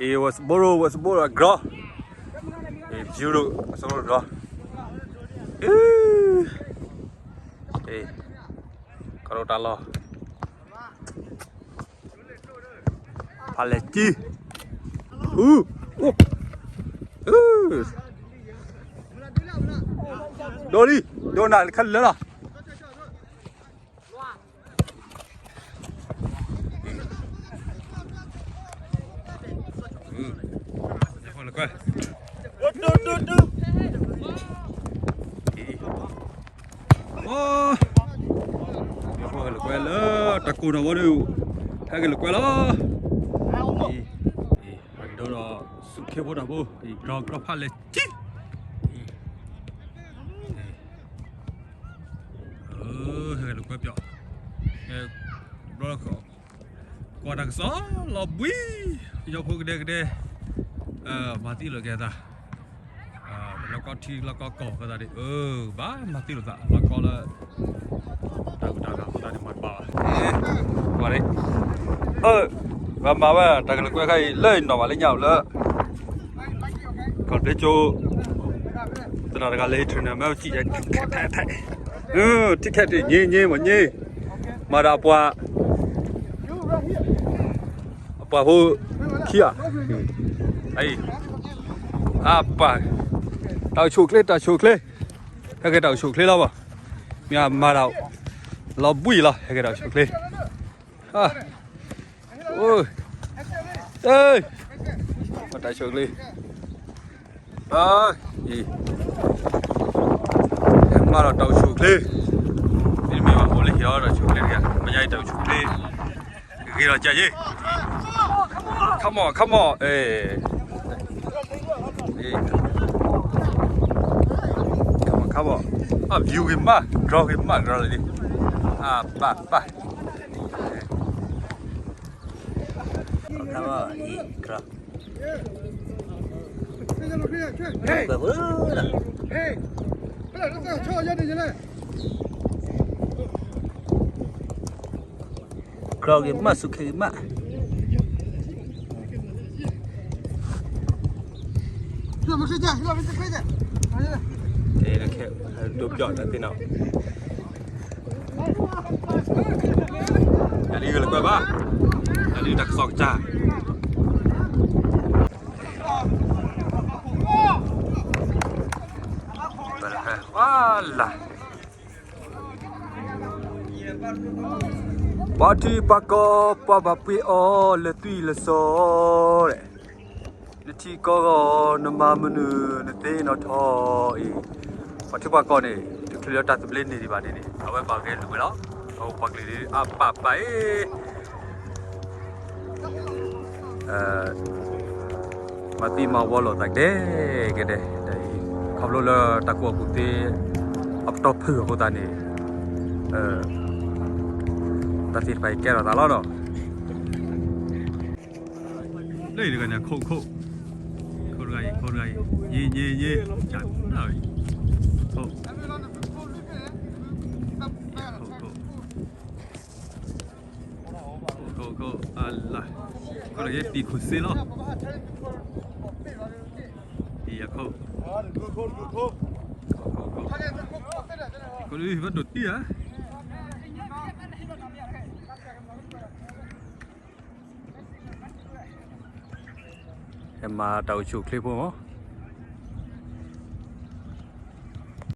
အ့ ဝဲစဘိရိ ဝဲစဘိရိ အကြီ, အ့ ယူရိ ဝဲစဘိရိ အကြီ, အ့ ကီၢ်တၢ်လီၢ် ဖးလဲၢ်ကံ, အူ, အူ, ဒိလံ, ဒိနၤခါလၢလီၤ. ဟဲက့ၤလိာ်ကွဲလၢ တၢ်ကိၢ်တၢ်ဝီဒုး, ဟဲက့ၤလိာ်ကွဲလီၤ. အံၤ, အံၤ, အဒိဒီး စူးခ့ဖိတၢ်ဖိ, အံၤ ကြီကြီဖးလဲၢ်ကံ, ဟဲက့ၤလိာ်ကွဲပျီ, ဘျီလီၤခီ, ကွၢ်တၢ်ကစီၣ်လီၤဘှံး, ယီၤဖိကဒဲကဒဲ, မၤသံလိာ်က့ၤအသး, လီၢ်ကီထံလီၢ်ကီကီၢ်အဃိသတးန့ၣ် အၢ ဘၣ်မၤသံလိာ်သး လီၢ်ကီလၢ တၢ်ဂုၤတၢ်ဂၤအဃိသတးန့ၣ် မၤတဘၣ်ဘၣ်, ကွၢ်န့ၣ်, အၢ, ပှၤမၤဝဲတၢ်ကလိာ်ကွဲခါအံၤ လၢယနီၢ်ဘၣ်လၢညါအိၣ်လၢ ကီၢ်ဘျ့ကၠိ, သနာ်တဂၤလၢ internet မ့ၢ်စံးယဲ ထဲထဲထဲ, ထံၣ်ခဲထံၣ် ငြိမ်းငြိမ်း မ့ၢ်ငြိမ်း, မၤဒီးအပှၤ အပှၤဖိ ခံဂၤ, အံၤ, အပှၤ, တၢ်အိၣ်ဆူၣ်အိၣ်ချ့ တၢ်အိၣ်ဆူၣ်အိၣ်ချ့, ဟဲက့ၤတၢ်အိၣ်ဆူၣ်အိၣ်ချ့လီၤဘၣ်, မ့ၢ်မၤတၢ် လီၤဘှံးလီၤ ဟဲက့ၤတၢ်အိၣ်ဆူၣ်အိၣ်ချ့, အိ, တၢ်အိၣ်ဆူၣ်အိၣ်ချ့, အံၤ, ဟဲမၤဒီးတၢ်အိၣ်ဆူၣ်အိၣ်ချ့, မ့တမ့ၢ်ဘၣ်အိၣ်လၢဟံၣ်အီၤတၢ်အိၣ်ဆူၣ်အိၣ်ချ့တဂၤ, မ့ၢ်ညါအံၤတၢ်အိၣ်ဆူၣ်အိၣ်ချ့ ဂ့ၤဒီးကယဲၢ်, come on, come on, အ့, come on, come on, အ view ဂ့ၤမး draw ဂ့ၤမး draw လၢလံ, အပၢ်ပၢ်, ကြၢးဂ့ၤမး စူးခဲဂ့ၤမး, ဒိပျီၢ်တၢ်သ့ၣ်နီၣ်, တၢ်လံဂ့ၤလၢကွဲဘၣ်, တၢ်လံတၢ်ကစီၣ်ကစၢ် ပှၤလၢ်, ပှၤထံပှၤကီၢ် ပှၤဘၣ်ပှ့ၤအီၤလၢသွံၣ်လၢစီ, နထံကီၢ်ဂီၢ် နမၤမနုၤ နသ့ၣ်နီၣ်ထီၣ်အံၤ, ပှၤထံပှၤကီၢ်န့ၣ် တချုးလၢတၢ်သဘျ့န့ၢ်ဒံးဘၣ်န့ၣ်န့ၣ် အဝဲဘၣ်ဂဲၤလိာ်ဝဲလီၤ. အပှၤကလုာ်ဒ်အပၢ်ပၢ်အံၤ မၤသံမၤဝီလိာ်သးကဒဲကဒဲ, ခီဖျိလၢတၢ်ကူၣ်ဘၣ်ကူၣ်သ့ အပတီၢ်ဖုၣ်အဃိသတးန့ၣ်, တၢ်သ့ၣ်တဖၣ်အံၤကဲထီၣ်သးလီၤနီၤ. လၢအံၤတဂၤန့ၣ် ခိၣ်ခိၣ်, ခိၣ်တဂၤအံၤ ခိၣ်တဂၤအံၤ, ယ့ယ့ယ့, ခိၣ်, ခိၣ်, ခိၣ်ခိၣ်အလၢ်, ခိၣ်တဂၤအံၤ တံၤခိၣ်စ့လီၤ, တံၤယခိၣ်, ခိၣ်ခိၣ်ခိၣ်, ခိၣ်တဂၤအံၤ ဘၣ်ဒိးတံၢ်ဧါ. ဟဲမၤတၢ်အိၣ်ဆူၣ်အိၣ်ချ့ဖိမး,